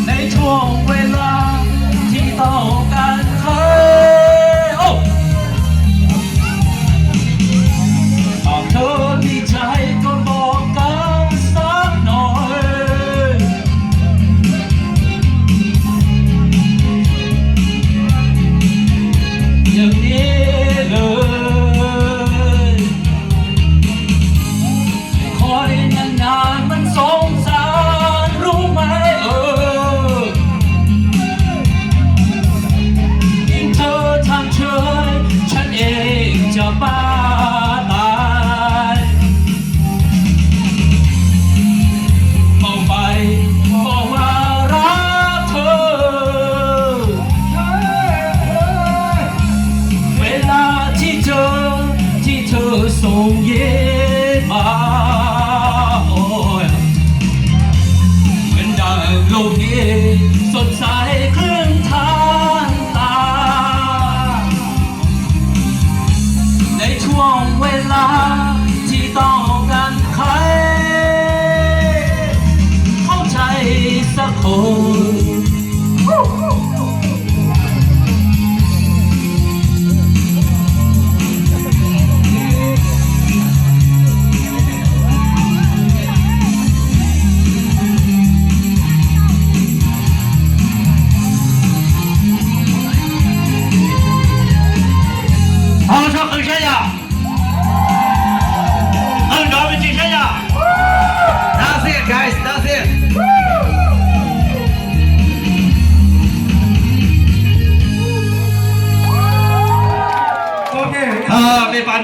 Neb tshuaj ua laj tsis tau kas qhais. Tom thawj tiv tsais koj npog kas xab no. Yog niaj lawm. Qhov nyab nyab mas xoom xav lub mais. Ib thawj thaj chaw tshaj es cov paj tas. Mau pais mau ua rab thawj. Ua laj thib chaw thib chaw xoom yej mas. Ua nrawm lub niag xoom xaiv qhwv thaj tas. Neb tshuaj ua laj tsis tau kas qhais. Qhov tshais xab qhov. Ho soj qw saib yom. Qw nrov me ntsis saib yom. That's it, guys, that's it. Ok, mej pab